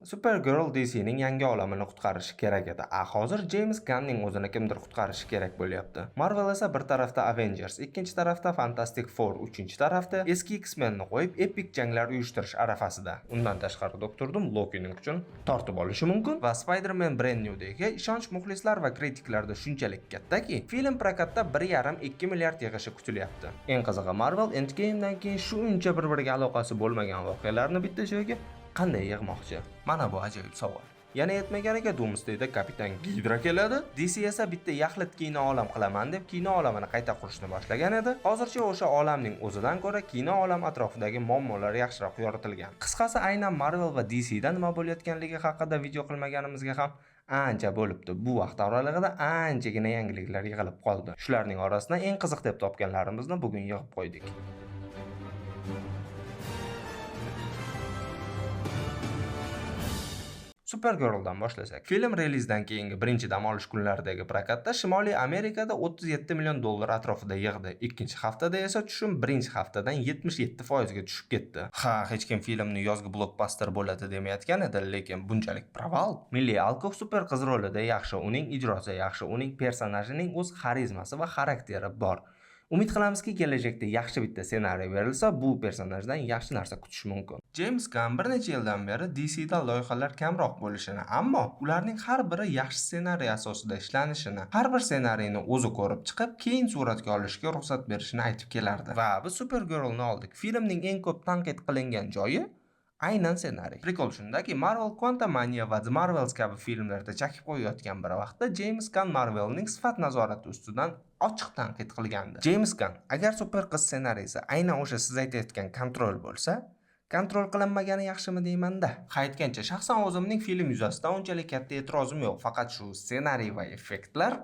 Supergirl DC'ning yangi olamini qutqarishi kerak edi. A hozir James Gunnning o'zini kimdir qutqarishi kerak bo'lyapti. Marvel esa bir tarafda Avengers, ikkinchi tarafda Fantastic Four, uchinchi tarafda eski X-Menni qo'yib epik janglar uyushtirish arafasida. Undan tashqari Doktor Doom Lokining kuchini tortib olishi mumkin va Spider-Man Brand New Day'ga ishonch muxlislar va kritiklarda shunchalik kattaki, film prokatda 1,5-2 milliard yig'ishi kutilyapti. Eng qizig'i, Marvel Endgame'dan keyin shuncha bir-biriga aloqasi bo'lmagan voqealarni bitta joyga qanday yig'moqchi? Mana bu ajoyib savol. Yana yetmaganiga Doomsday'da Kapitan Gidra keladi. DC esa bitta yaxlit kino olam qilaman deb kino olamini qayta qurishni boshlagan edi. Hozircha o'sha olamning o'zidan ko'ra kino olam atrofidagi muammolar yaxshiroq yoritilgan. Qisqasi, aynan Marvel va DC'da nima bo'layotganligi haqida video qilmaganimizga ham ancha bo'libdi. Bu vaqt oralig'ida anchagina yangiliklar yig'ilib qoldi. Shularning orasidan eng qiziq deb topganlarimizni bugun yig'ib qo'ydik. Supergirl'dan boshlasak. Film relizdan keyingi birinchi dam olish kunlaridagi prokatda Shimoliy Amerikada 37 million dollar atrofida yig'di. Ikkinchi haftada esa tushum birinchi haftadan 77% ga tushib ketdi. Ha, hech kim filmni yozgi blokbaster bo'ladi demayotgan edi, lekin bunchalik провал. Milli Alkok super qiz rolida yaxshi, uning ijrosi yaxshi, uning personajining o'z xarizmasi va xarakteri bor. Umid qilamizki, kelajakda yaxshi bitta ssenariy berilsa, bu personajdan yaxshi narsa kutish mumkin. James Gunn bir necha yildan beri DC'da loyihalar kamroq bo'lishini, ammo ularning har biri yaxshi ssenariy asosida ishlanishini, har bir ssenariyni o'zi ko'rib chiqib, keyin suratga olishga ruxsat berishini aytib kelardi. Va biz Supergirlni oldik. Filmning eng ko'p tanqid qilingan joyi aynan ssenariy. Прикол shundaki, Marvel Quantumania va The Marvels kabi filmlarda chakib qo'yayotgan bir vaqtda James Gunn Marvelning sifat nazorati ustidan ochiq tanqid qilgandi. James Gunn, agar super qiz ssenariysi aynan o'sha siz aytayotgan контроль bo'lsa, контроль qilinmagani yaxshimi deyman-da. Ha, aytgancha, shaxsan o'zimning film yuzasidan unchalik katta e'tirozim yo'q, faqat shu ssenariy va effektlar.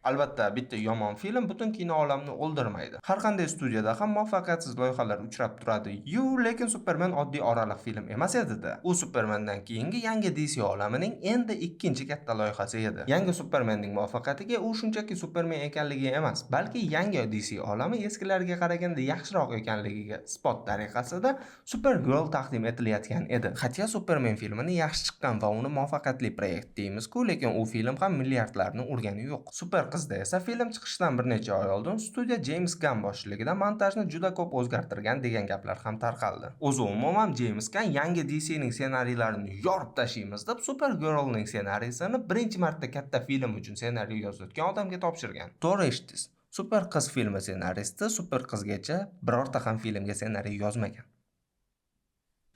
Albatta, bitta yomon film butun kino olamini o'ldirmaydi. Har qanday studiyada ham muvaffaqiyatsiz loyihalar uchrab turadi. Yu, lekin Superman oddiy oraliq film emas edi-da. U Supermandan keyingi yangi DC olamining endi ikkinchi katta loyihasi edi. Yangi Supermanning muvaffaqiyatiga u shunchaki Superman ekanligi emas, balki yangi DC olami eskilarga qaraganda yaxshiroq ekanligiga isbot tariqasida Supergirl taqdim etilayotgan edi. Хотя Superman filmini yaxshi chiqqan va uni muvaffaqiyatli proyekt deymiz-ku, lekin u film ham milliardlarni urgani yo'q. Super qizda esa film chiqishidan bir necha oy oldin studiya James Gunn boshchiligida montajni juda ko'p o'zgartirgan degan gaplar ham tarqaldi. O'zi umuman James Gunn yangi DC'ning ssenariylarini yorib tashlaymiz deb Supergirlning ssenariysini birinchi marta katta film uchun ssenariy yozayotgan odamga topshirgan. To'g'ri eshitdingiz. Super qiz filmi ssenaristi Super qizgacha birorta ham filmga ssenariy yozmagan.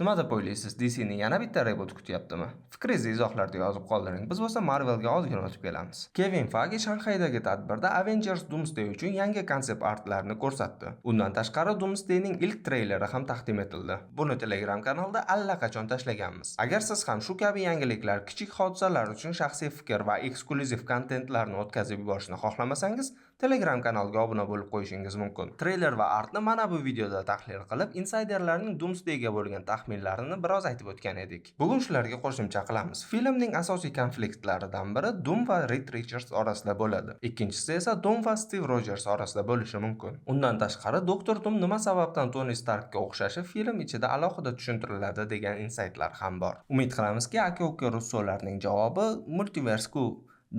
Nima deb o'ylaysiz? DC'ni yana bitta reboot kutyaptimi? Fikringizni izohlarda yozib qoldiring. Biz bo'lsa Marvelga ozgina o'tib kelamiz. Kevin Feige Shanxaydagi tadbirda Avengers Doomsday uchun yangi konsept artlarni ko'rsatdi. Undan tashqari Doomsdayning ilk treyleri ham taqdim etildi. Buni Telegram kanalda allaqachon tashlaganmiz. Agar siz ham shu kabi yangiliklar, kichik hodisalar uchun shaxsiy fikr va eksklyuziv kontentlarni o'tkazib yuborishni xohlamasangiz, Telegram kanalga obuna bo'lib qo'yishingiz mumkin. Treyler va artni mana bu videoda tahlil qilib, insayderlarning Doomsdayga bo'lgan taxminlarini biroz aytib o'tgan edik. Bugun shularga qo'shimcha qilamiz. Filmning asosiy konfliktlaridan biri Doom va Reed Richards orasida bo'ladi. Ikkinchisi esa Doom va Steve Rogers orasida bo'lishi mumkin. Undan tashqari, Doktor Doom nima sababdan Tony Starkka o'xshashi film ichida alohida tushuntiriladi degan insaytlar ham bor. Umid qilamizki, aka-uka Russolarning javobi multiversku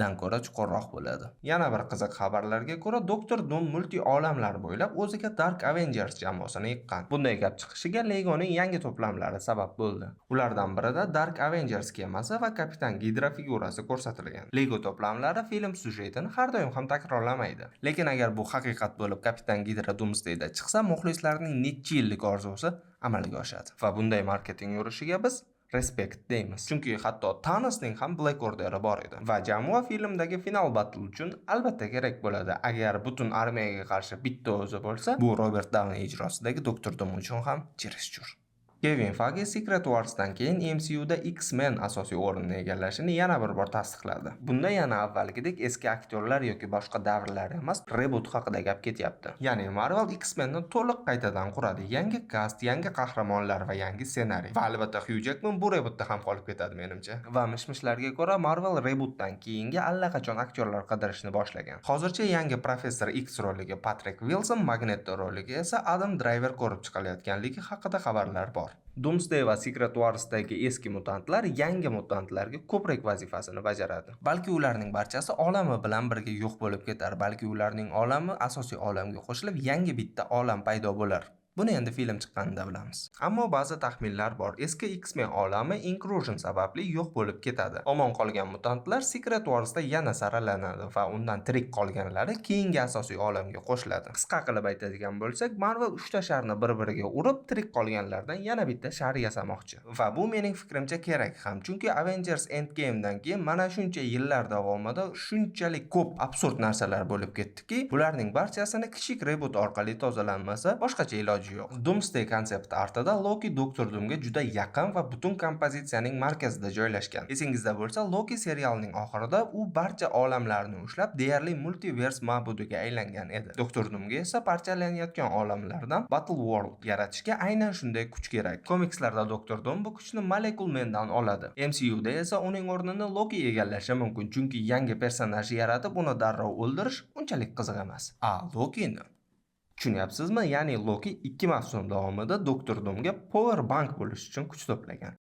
dan ko'ra chuqurroq bo'ladi. Yana bir qiziq xabarlarga ko'ra, Doktor Doom multi olamlar bo'ylab o'ziga Dark Avengers jamoasini yiqqan. Bunday gap chiqishiga Legoning yangi to'plamlari sabab bo'ldi. Ulardan birida Dark Avengers kemasi va Kapitan Gidra figurasi ko'rsatilgan. Lego to'plamlari film syujetini har doim ham takrorlamaydi. Lekin agar bu haqiqat bo'lib, Kapitan Gidra Doomsdayda chiqsa, muxlislarning necha yillik orzusi amalga oshadi. Va bunday marketing yurishiga biz respekt deymiz. Chunki hatto Thanosning ham Black Orderi bor edi. Va jamoa filmdagi final battle uchun albatta kerak bo'ladi. Agar butun armiyaga qarshi bitta o'zi bo'lsa, bu Robert Downey ijrosidagi Doktor Doom uchun ham чересчур. Kevin Feige Secret Wars'dan keyin MCUda X-Men asosiy o'rinni egallashini yana bir bor tasdiqladi. Bunda yana avvalgidek eski aktyorlar yoki boshqa davrlar emas, reboot haqida gap ketyapti. Ya'ni Marvel X-Menni to'liq qaytadan quradi. Yangi kast, yangi qahramonlar va yangi ssenariy. Va albatta Hugh Jackman bu rebootda ham qolib ketadi menimcha. Va mish-mishlarga ko'ra, Marvel rebootdan keyingi allaqachon aktyorlar qidirishni boshlagan. Hozircha yangi Professor X roliga Patrick Wilson, Magneto roliga esa Adam Driver ko'rib chiqilayotganligi haqida xabarlar bor. Doomsday va Secret Wars'dagi eski mutantlar yangi mutantlarga ko'prik vazifasini bajaradi. Balki ularning barchasi olami bilan birga yo'q bo'lib ketar, balki ularning olami asosiy olamga qo'shilib, yangi bitta olam paydo bo'lar. Buni endi film chiqqanida bilamiz. Ammo ba'zi taxminlar bor. Eski X-Men olami Incursion sababli yo'q bo'lib ketadi. Omon qolgan mutantlar Secret Wars'da yana saralanadi va undan tirik qolganlari keyingi asosiy olamga qo'shiladi. Qisqa qilib aytadigan bo'lsak, Marvel 3 ta sharni bir-biriga urib, tirik qolganlardan yana bitta shar yasamoqchi. Va bu mening fikrimcha kerak ham, chunki Avengers Endgame'dan keyin mana shuncha yillar davomida shunchalik ko'p absurd narsalar bo'lib ketdiki, bularning barchasini kichik reboot orqali tozalanmasa, boshqacha iloji yo'q. Doomsday konsepti artida Loki Doktor Doomga juda yaqin va butun kompozitsiyaning markazida joylashgan. Esingizda bo'lsa, Loki serialining oxirida u barcha olamlarni ushlab, deyarli multivers ma'budiga aylangan edi. Doktor Doomga esa parchalanayotgan olamlardan Battle World yaratishga aynan shunday kuch kerak. Komikslarda Doktor Doom bu kuchni Molecule Mandan oladi. MCUda esa uning o'rnini Loki egallashi mumkin, chunki yangi personaj yaratib, uni darrov o'ldirish unchalik qiziq emas. A Lokini tushunyapsizmi? Ya'ni Loki 2 mavsum davomida Doktor Doomga power bank bo'lish uchun kuch to'plagan.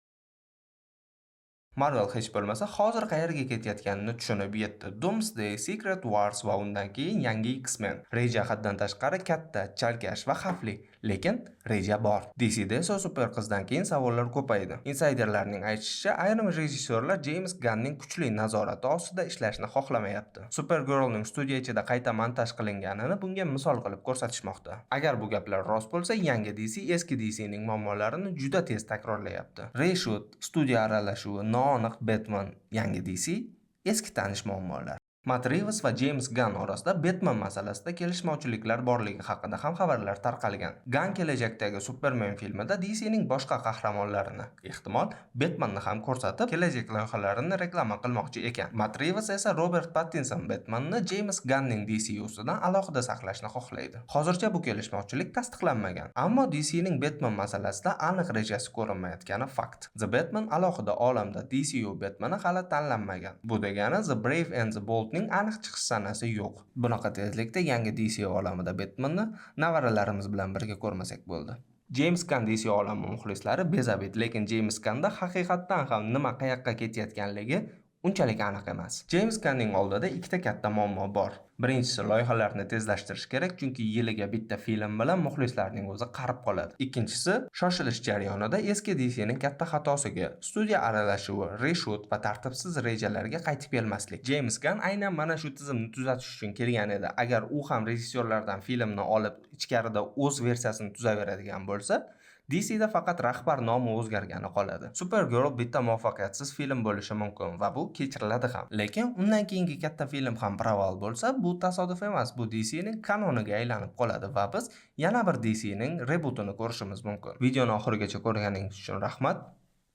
Marvel hech bo'lmasa hozir qayerga ketayotganini tushunib yetdi. Doomsday, Secret Wars va undan keyin yangi X-Men. Reja haddan tashqari katta, chalkash va xavfli, lekin reja bor. DCda esa super qizdan keyin savollar ko'paydi. Insiderlarning aytishicha, ayrim rejissyorlar James Gunning kuchli nazorati ostida ishlashni xohlamayapti. Supergirlning studiya ichida qayta montaj qilinganini bunga misol qilib ko'rsatishmoqda. Agar bu gaplar rost bo'lsa, yangi DC eski DCning muammolarini juda tez takrorlayapti. Reshoot, studiya aralashuvi, noaniq Batman, yangi DC, eski tanish muammolar. Matt Reeves va James Gunn orasida Batman masalasida kelishmovchiliklar borligi haqida ham xabarlar tarqalgan. Gunn kelajakdagi Superman filmida DCning boshqa qahramonlarini, ehtimol, Batmanni ham ko'rsatib, kelajak loyihalarini reklama qilmoqchi ekan. Matt Reeves esa Robert Pattinson Batmanni James Gunning DCUsidan alohida saqlashni xohlaydi. Hozircha bu kelishmovchilik tasdiqlanmagan, ammo DCning Batman masalasida aniq rejasi ko'rinmayotgani fakt. The Batman alohida olamda. DCU Batmani hali tanlanmagan. Bu degani The Brave and the Boldning aniq chiqish sanasi yo'q. Bunaqa tezlikda yangi DC olamida Batmanni nevaralarimiz bilan birga ko'rmasak bo'ldi. James Gunn DC olami muxlislari bezabit, lekin James Gunnda haqiqatdan ham nima qayoqqa ketayotganligi unchalik aniq emas. James Gunning oldida ikkita katta muammo bor. Birinchisi, loyihalarni tezlashtirish kerak, chunki yiliga bitta film bilan muxlislarning o'zi qarib qoladi. Ikkinchisi, shoshilish jarayonida eski DCning katta xatosiga, studiya aralashuvi, reshoot va tartibsiz rejalarga qaytib kelmaslik. James Gunn aynan mana shu tizimni tuzatish uchun kelgan edi. Agar u ham rejissyorlardan filmni olib, ichkarida o'z versiyasini tuzaveradigan bo'lsa, DCda faqat rahbar nomi o'zgargani qoladi. Supergirl bitta muvaffaqiyatsiz film bo'lishi mumkin va bu kechiriladi ham. Lekin undan keyingi katta film ham провал bo'lsa, bu tasodif emas, bu DCning kanoniga aylanib qoladi va biz yana bir DCning rebootini ko'rishimiz mumkin. Videoni oxirigacha ko'rganingiz uchun rahmat.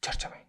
Charchamang.